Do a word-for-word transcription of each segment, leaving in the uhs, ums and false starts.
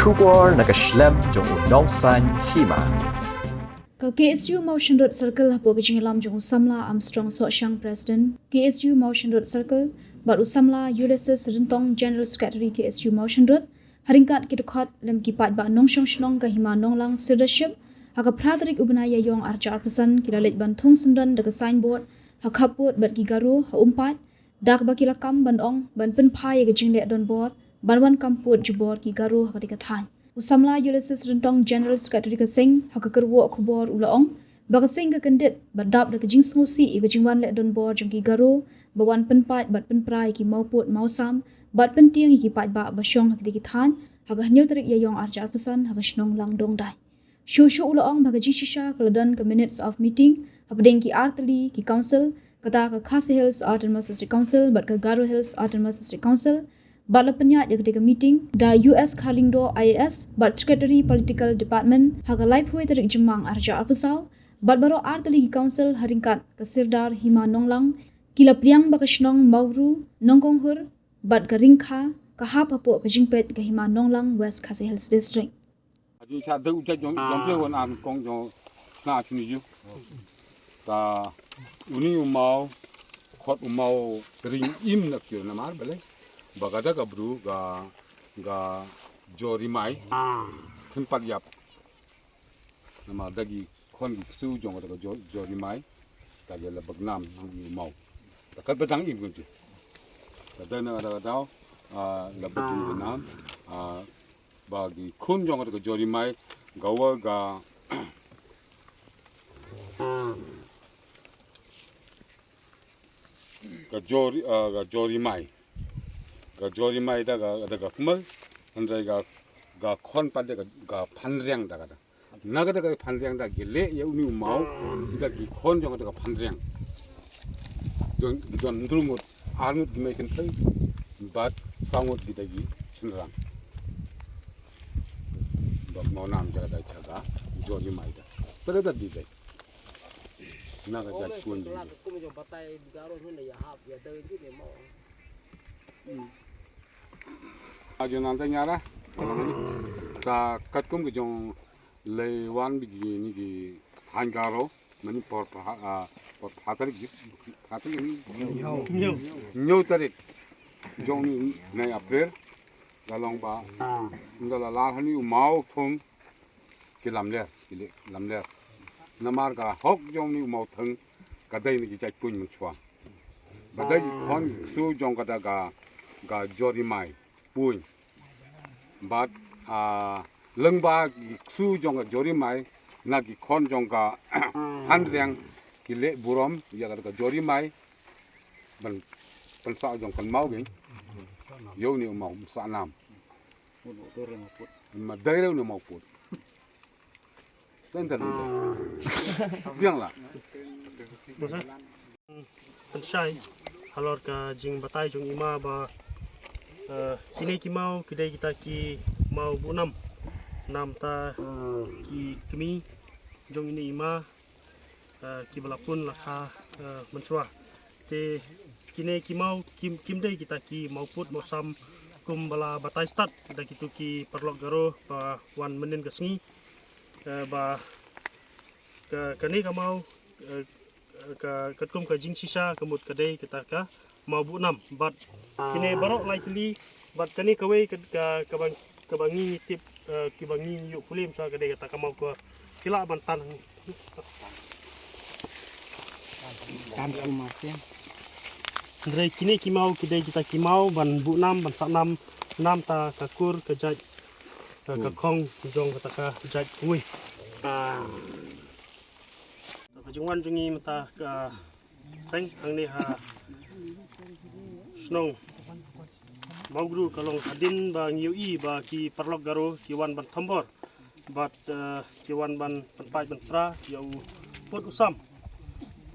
Khubor na ka shlem jong u nongsaiñ hima. Ka K S U Mawshynrut Circle hapoh ka jingïalam jong u samla Armstrong Sohshang, President K S U Mawshynrut Circle, bad u samla Ulysses Ryntong, General Secretary K S U Mawshynrut, ha ryngkat ki dkhot lem ki paidbah nongshong shnong ka Hima Nonglang Sirdarship, ha ka phra tarik u bnai Ïaïong arhajar arphew san ki la leit ban thung syndon da ka signboard ha khappud bad ki Garo ha Umpait, da kaba ki la kam ban ong ban pynphai ïa ka jingleh donbor ban wan kam pud jubor ki Garo ha katei ka thaiñ. U samla Ulysses Ryntong, General Secretary ka seng, ha ka kyrwoh khubor u la ong ba ka seng ka kyndit bad dap da ka jingsngewsih ïa ka jingwan leh donbor jong ki Garo ba wan pynpait bad pynpra ïa ki mawpud mawsam bad pyntieng ïa ki paidbah ba shong ha katei ki thaiñ ha ka hynñiew tarik Ïaïong arhajar arphew san ha ka shnong Langdongdai. Shuh shuh u la ong ba ka jingshisha ka la don ka minutes of meeting hapdeng ki artylli ki council, kata ka Khasi Hills Autonomous District Council bad ka Garo Hills Autonomous District Council, bad la pynïaid ïa katei ka meeting da U S Kharlyngdoh I A S bad Secretary Political Department ha ka laiphew tarik Jymmang arhajar arphew saw, bad baroh artylli ki council ha ryngkat ka Sirdar Hima Nonglang ki la pdiang ba ka shnong Mawru, Nongkonghur bad ka Ryngkha ka hap hapoh ka jingpeit ka Hima Nonglang, West Khasi Hills District. Jing cha dei u jait jong jong phi wan an kong jong sna chini ju. Ta uni u maw khot u maw ring im na kyo namar bale. Ba ka da ka bru ga ga jori mai. Khun pat yap. Namar da gi khon gi ksu jong ka da ka jo- jori mai. Ka ya la bagnam nang uni u maw. Ta kat badang im kun ji. Ta da na da ka daw. Ah, la bagnam. Ah, ba gi khun jong ka jori mai ga wa ga ga jori, ah, ga jori mai ga jori mai da ga da ga kmal hynrei ga ga khon pat da ga ga phanriang da ga da na ga da ga phanriang da gi le ya uni u maw da gi khon jong da ga phanriang don don mudru mut armut gi mai kan thai bat sangut gi da gi chinrang. Bak mau nam jaga dai jaga jori mai da. Tada da di dai. Na ka jat kuan di. Ajo nan ta nyara. Ta katkum ki jong lei wan bi ni ki han garo. Mani por pha- ah, por pha tarik ji- pha tarik ni. Nyo tarik. Jong ni nai April. Ga long ba. Nda la la hani u mau thung. Ki lamler, ki le lamler. Namar ka hok jong ni u mau thung ka dei ni ki jait puin mun chwa. Ba dei ki khon su jong ka da ga ga jori mai puin. Bad a leng ba ki su jong ka jori mai na ki khon jong ka han riang ki le burom ya ka da ka jori mai ban ban sa jong kan mau ging. Yo ni u mau sa nam. Ma dai reu ni mau put. Ten ten. Biang la. Pynshai halor ka jingbatai jong i ma ba, eh, kine ki mau ki dei kita ki mau bu nam. Nam ta ki kmie jong ine i ma, eh, ki ba la pun la kha, eh, mynshuwa. Te kine ki mau kim, kim dei kita ki mau put mau sam kum ba la batai stad da kitu ki paralok Garo ba wan mynnin ka sngi. Eh, ba ka, kane ka mau, eh, ka, katkum ka jingshisha ka mut ka dei kata ka mau bu nam. Bad kine baroh lai tylli bad kane kawei ka, ka, ka bang ka ba ngi tip, eh, ki ba ngi ïoh pule mynshwa ka dei kata ka mau ka ki lah ban tan. Tan ki mau sien. Hynrei kine ki mau ki dei kita ki mau ban bu nam ban sa nam, nam ta ka kur ka jait, eh, ka khong jong kata ka jait kawei. Ka jingwan jong ngi mynta ka seng hangne ha shnong Mawgru ka long hadien ba ngi ïohi ba ki paralok Garo ki wan ban thombor bad, eh, ki wan ban pynpait ban pra ïa u pud u sam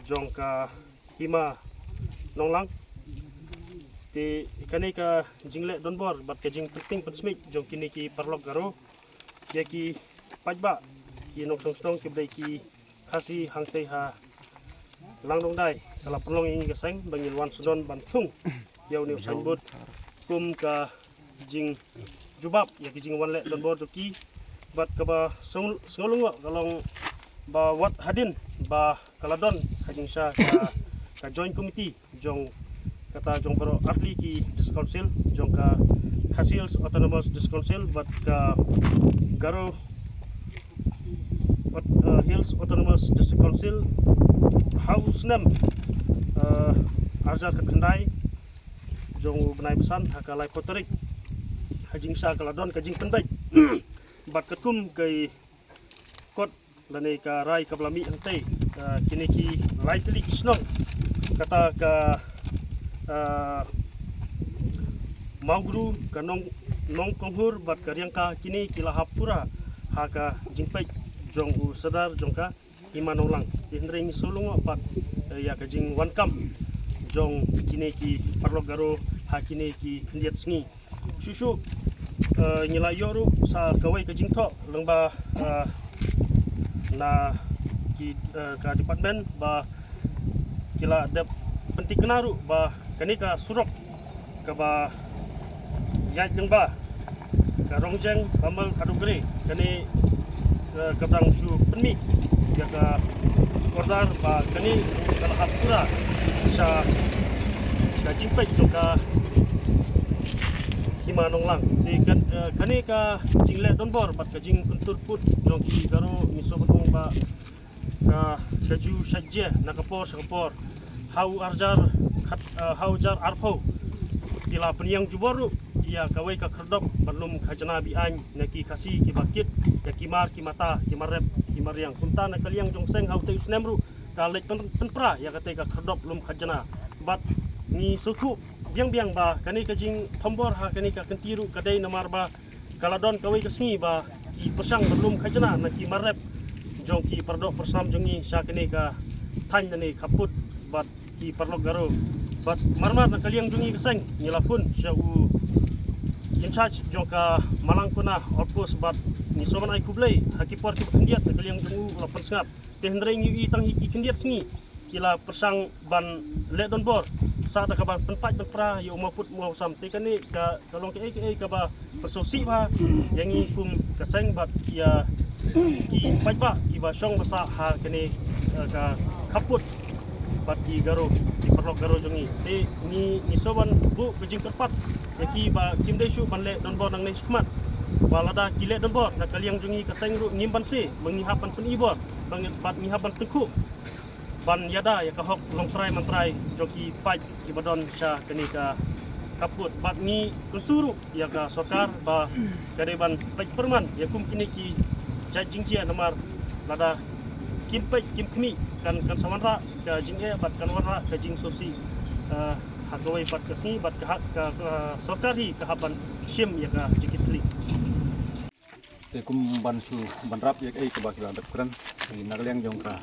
jong ka hima Nonglang. Te kane ka jingleh donbor bad ka jingpynting pynsmit jong kine ki paralok Garo ïa ki paidbah ki nongshong shnong ki ba dei ki Khasi hangtei ha Langdongdai ka la pynlong ïa ngi ka seng ba ngin wan sdang ban thung ïa une u signboard kum ka jing jubab ïa ki jingwan leh donbor jong ki. Bad kaba sngewlyngngoh ka long ba wat hadien ba ka la don ha jingshah ka, ka joint committee jong kata jong baroh artylli ki district council jong ka Khasi Hills Autonomous District Council bad ka Garo Hills Autonomous District Council ha u snem arhajar khatkhyndai jong u bnai ba san ha ka laiphew tarik ha jingshah ka la don ka jingpynbeit bad katkum ka kot lane ka rai kaba la mih hangtei kine ki lai tylli ki shnong kata ka Mawgru, ka Nongkonghur bad ka Riangka, kine ki la hap pura ha ka jingpeit jong u Sordar jong ka Hima Nonglang. Te hynrei ngi sngewlyngngoh pat ïa ka jingwan kam jong kine ki paralok Garo ha kine ki khyndiat sngi. Shuh shuh ngi la ïoh ruh sa kawei ka jingthoh lyngba na ki ka department ba ki la dep pynthikna ruh ba kane ka surok kaba ïaid lyngba ka Rongjeng Bamel Adogre kane ka dang shu pynmih ïa ka order ba kane ka la hap pura sha ka jingpeit jong ka Hima Nonglang. Te kane ka jingleh donbor bad ka jingkyntur put jong ki Garo ngi sngewbha ba ka ka ju shait jia na ka por sha ka por. Ha u arhajar khat ha u arhajar arphew ki la pynïeng jubor ruh ïa kawei ka khyrdop ban lum khajna be-aiñ na ki Khasi kiba kit ïa ki mar ki mata ki mar rep ki mar riang. Kumta na ka liang jong seng ha utei u snem ruh ka leit pynpra ïa katei ka khyrdop lum khajna. Bad ngi sngewthuh biang biang ba kane ka jingthombor ha kane ka kynti ruh ka dei namar ba ka la don kawei ka sngi ba ki pyrshang ban lum khajna na ki mar rep jong ki paradoh parasnam jong ngi sha kane ka thaiñ lane khappud bad ki paralok Garo. Bad marmar na ka liang jong ngi ka seng ngi la phone sha u in charge jong ka Malangkona outpost bad ngi sngewbha ban ai khublei ha ki por kiba khyndiat na ka liang jong u u la pynsngap. Te hynrei ngi ïohi tang hi ki khyndiat sngi ki la pyrshang ban leh donbor sa da kaba pynpait pynpra ïa u mawpud mawsam. Te kane ka long kaei kaei kaba pynsngewsih bha ïa ngi kum ka seng bad ïa ki paidbah kiba shong ba sah ha kane ka khappud bad ki Garo ki paralok Garo jong ngi. Te ngi ngi sngewbha ban buh ka jingkyrpad ïa ki ba kim dei shuh ban leh donbor nangne shakhmat. Ba lada ki leh donbor na ka liang jong ngi ka seng ruh ngim banse ba ngi hap ban pyni bor bad ngi hap ban tyngkhuh ban ïada ïa ka hok longtrai mantrai jong ki paid kiba don sha kane ka khappud. Bad ngi kyntu ruh ïa ka sorkar ba ka dei ban peit pyrman ïa kum kine ki jait jingjia namar lada kim peit kim khmih kan kan sa wanrah ka jingeh bad kan wanrah ka jingsngewsih ha kawei pat ka sngi bad ka sorkar hi ka hap ban shim ïa ka jingkitkhlieh. Te kum ban shu ban wrap ïa kaei kaba ki la dep kren, na ka liang jong ka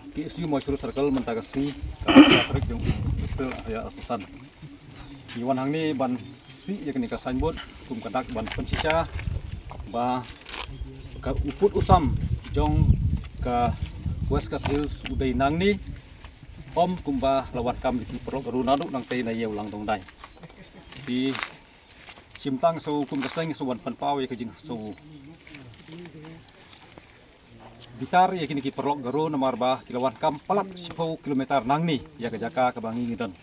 KSU Mawshynrut Circle mynta ka sngi ka tarik jong April ïa arphew san. Ngi wan hangne ban sih ïa kane ka signboard kum ka dak ban pynshisha ba ka u pud u sam jong ka West Khasi Hills u dei nangne. Ym kumba la wan kam ïa ki paralok Garo naduh nangtei na ïew lang dong dai. Te shim tang shu kum ka seng shu wan pynpaw ïa ka jingshu bitar ïa kine ki paralok Garo namar ba ki la wan kam palat shiphew kilometer nangne ïa ka jaka kaba ngi ngi don.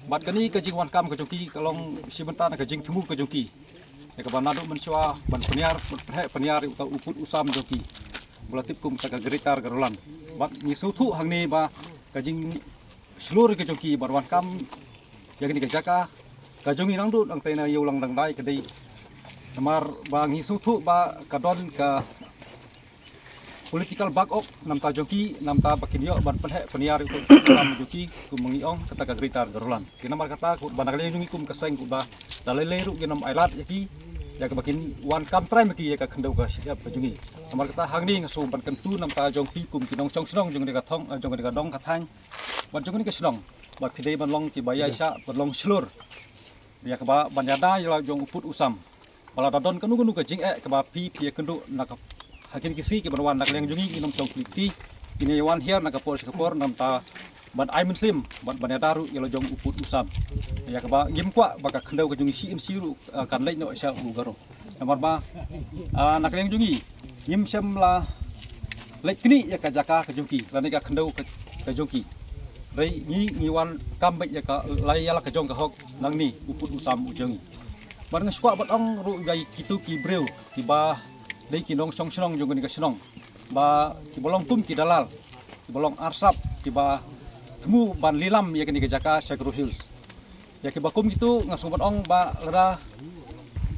Bad kane ka jingwan kam ka jong ki ka long shi bynta na ka jingthmu ka jong ki ïa kaba naduh mynshuwa ban pynïar ban pynheh pynïar ïa uta u pud u sam jong ki ba la tip kum ka Greater Garoland. Bad ngi sngewthuh hangne ba ka jingshlur ka jong ki ban wan kam ïa kane ka jaka ka jong ngi nangduh nangtei na ïew lang dang dai ka dei namar ba ngi sngewthuh ba ka don ka political back up namta jong ki namta ba kin ïoh ban pynheh pynïar ïa u kam jong ki kum ma ngi ong kata ka Greater Garoland. Ki namar kata ku ba na ka liang jong ngi kum ka seng ku ba da lei lei ruh ngin ym ailad ïa ki ïa kaba kin wan kam trai ma ki ïa ka khyndew ka shyiap ka jong ngi. Namar kata hangne nga shu ban kyntu namta jong ki kum ki nongshong shnong jong kane ka thong jong kane ka dong ka thaiñ bad jong kane ka shnong ba phi dei ban long kiba ïaishah ban long shlur ïa kaba ban ïada ïa la jong u pud u sam. Ba lada don kano kano ka jingeh kaba phi phi ïakynduh na ka ha kine ki sngi kiban wan na ka liang jong ngi ngin ym shong khlieh kti. Ngin ïa wan hiar na ka por sha ka por namta ban ai mynsiem bad ban ïada ruh ïa la jong u pud u sam. Ïa kaba ngim kwah ba ka khyndew ka jong ngi shi in shi ruh, ah, kan leit noh sha u Garo. Namar ba, ah, na ka liang jong ngi ngim shym la leit knieh ïa ka jaka ka jong ki lane ka khyndew ka, ka jong ki. Hynrei ngi, ngi wan kam beit ïa ka, la ïa la ka jong ka hok nangne u pud u sam u jong ngi. Bad nga sngewkwah ban ong ruh ïa kito ki briew kiba dei ki nongshong shnong jong kane ka shnong ba kiba long kum ki dalal, kiba long arsap, kiba thmu ban lilam ïa kane ka jaka sha Garo Hills. Ïa kiba kum kito nga sngewbha ban ong ba lada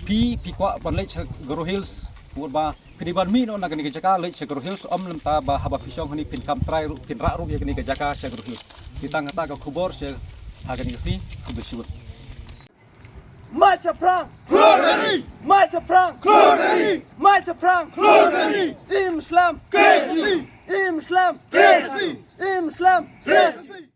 phi, phi kwah ban leit sha Garo Hills, mut ba phi dei ban mih noh na kane ka jaka leit sha Garo Hills, ym lymda ba haba phi shong hangne phin kam trai ruh, phin rah ruh ïa kane ka jaka sha Garo Hills. Te tang kata ka khubor sha ha kane ka sngi, khublei shibun. Mai Chaphrang! Klur Gari! Mai Chaphrang! Klur Gari! Mai Chaphrang! Klur Gari! Im Islam! K S C! Im Islam! K S C! Im Islam! K S C!